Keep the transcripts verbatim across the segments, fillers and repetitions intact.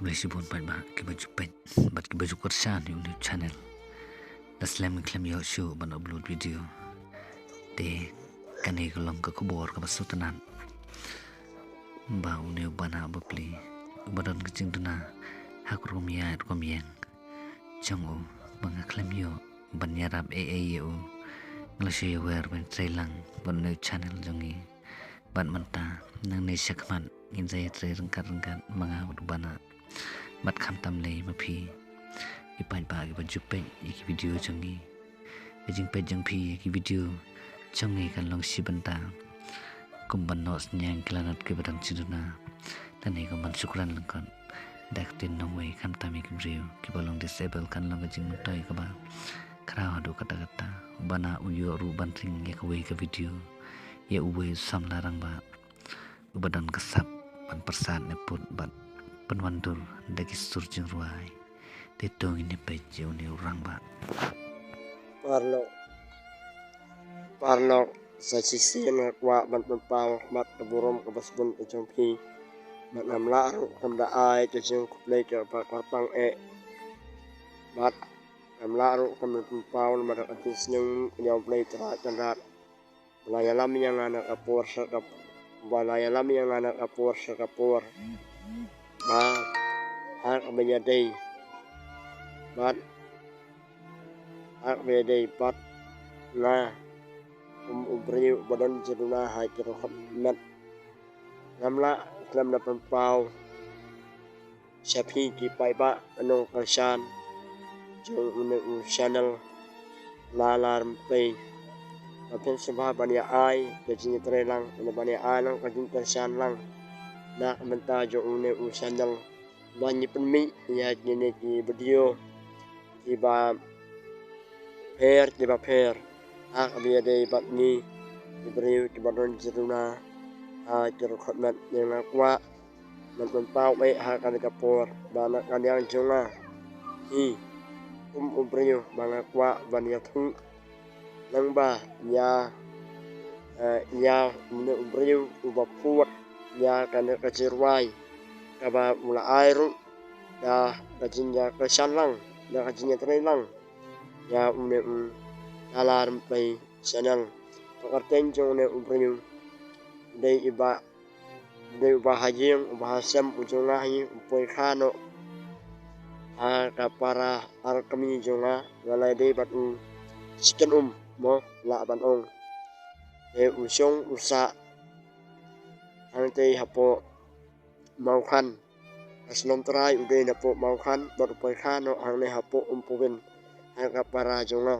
Khublei shibun paidbah kiba ju peit bad kiba ju kyrshan ïa u new channel. Da slem ngi khlem ïoh shuh ban upload video. Te kane ka long ka khubor kaba sngewtynnat ba une u bana bapli uba don ka jingduna ha ka rukom ïaid rukom ïeng jong u ba nga khlem ïoh ban ïarap ei ei ïa u. Nga la shu ïawer ban trei lang bad une u channel jong ngi. Bad mynta nangne shakhmat ngin sa ïatrei ryngkat ryngkat ma nga bad u bana. Bad khamtam lei ma phi ki paidbah kiba ju peit ïa ki video jong ngi. Ka jingpeit jong phi ïa ki video jong ngi kan long shi bynta kum ban noh synñiang ki lanot kiba don jingduna. Lane kum ban shu kren lyngkot da ka ktien nongwei khamtam ïa ki briew kiba long disable kan long ka jingmyntoi kaba khraw haduh katta katta. U bana u ïoh ruh ban ring ïa kawei ka video ïa uwei u samla rangbah uba don ka sap ban pyrsad ne put bad pynwandur da ki sur jingrwai. Te to ngin ïa peit ïa une u rangbah. Paralok, paralok, sa shisien nga kwah ban pynpaw khmat ka burom kaba sbun ka jong phi. Bad ngam lah ruh kam da ai ka jingkhublei kaba kyrpang eh. Bad ngam lah ruh kam da pynpaw namar ka jingsngew ka jong U Blei Trai Kynrad. Ba la ïalam ïa nga na ka por sha ka, ba la ïalam ïa nga na ka por sha ka por. Ba ha kaba ïadei bad, ha kaba ïadei bad nga kum u briew uba don jingduna ha ki rukhot met, ngam lah khlem da pynpaw sha phi ki paidbah nongkyrshan jong une u channel Lala Rympei. Ba phin sngewbha ban ïa ai ka jingïatreilang, ban ïa ai lang ka jingkyrshan lang na ka bynta jong une u channel, ban ïa pynmih ïa kine ki video kiba pher kiba pher ha kaba ïadei bad ngi ki briew kiba don jingduna ha ki rukhot met. Nga kwah ban pynpaw eh ha kane ka por ba na ka liang jong nga hi kum u briew ba nga kwah ban ïathuh lang ba ïa, eh, ïa une u briew uba put ïa kane ka jingrwai kaba u la ai ruh da ka jingïakyrshan lang, da ka jingïatreilang ïa une u Lala Rympei channel. Ka kyrteng jong une u briew dei i Bah, dei uba ha ïing uba ha sem u jong nga hi, u poi kha noh ha ka para ar kmie jong nga, nga la dei bad u shi kynum mo lah ban ong. Te u shong u sah hangtei hapoh Mawkhan. Ka shnong trai u dei napoh Mawkhan bad u poi kha noh hangne hapoh Umpowin ha ka para jong nga.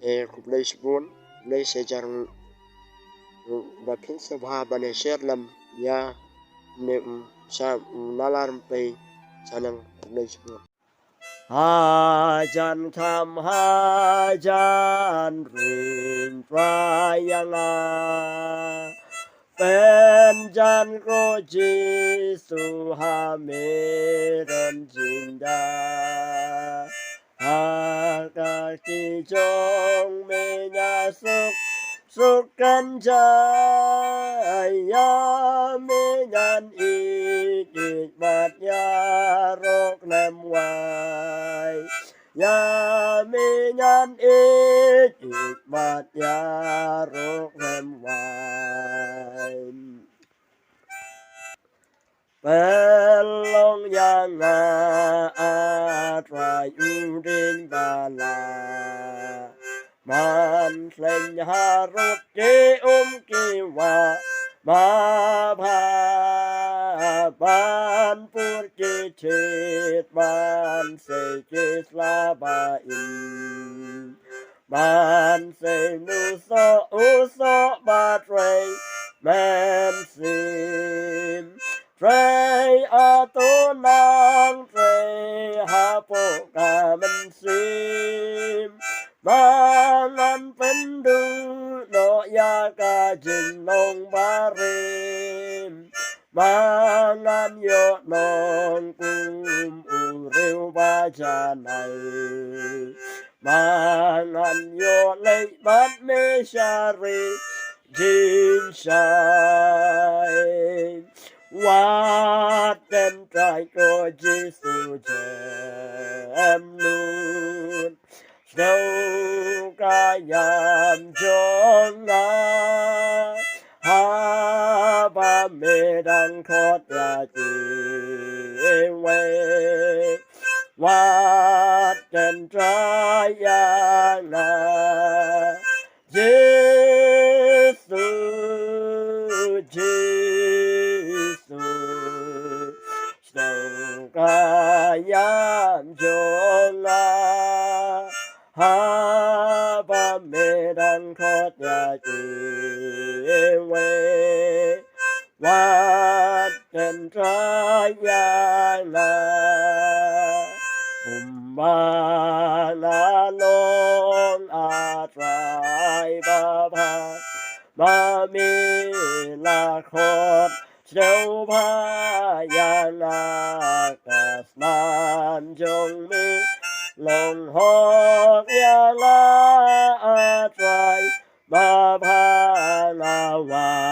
Te khublei shibun, khublei shihajar nguh. Ba phin sngewbha ban ïa share lem ïa une u, sha u Lala Rympei channel. Khublei shibun. Hajan tham hajan ring Trai ïa nga. Pynjan ko Jisu ha me don jingda. Ha ka kti jong me nga suk suk kan ja. Ïa me ngan ïeit ïeit bad ïa rok nem wai. Ïa me ngan ïeit ïeit bad ïa rok nem wai. Pynlong ïa nga, a Trai, u dieng ba la. Man tleng harud ki um ki wah, ma bha ban pur ki thied, ban sei ki sla ba im. Ban sei nu soh u soh ba trei mynsiem. Trei a to nang trei hapoh ka mynsiem. Ma ngan pynduh noh ïa ka jinglong barim. Ma ngan ïoh nong kum u riew ba janai. Ma ngan ïoh leit bad me sha ri jingshai. Wat tynrai Ai ko Jisu jem lut sha ka ïam jong nga. Haba me dang khot ïa kiwei, wat kren trai ïa nga. Jisu, Jisu, sdang ka ïam jong nga. Haba me dang khot ïa kiwei, wat kren trai ïa nga. Kumba nga long, A Trai babha, ma me la khot sngewbha ïa nga. Ka snam jong me long hok ïa nga, A Trai babha, nga wan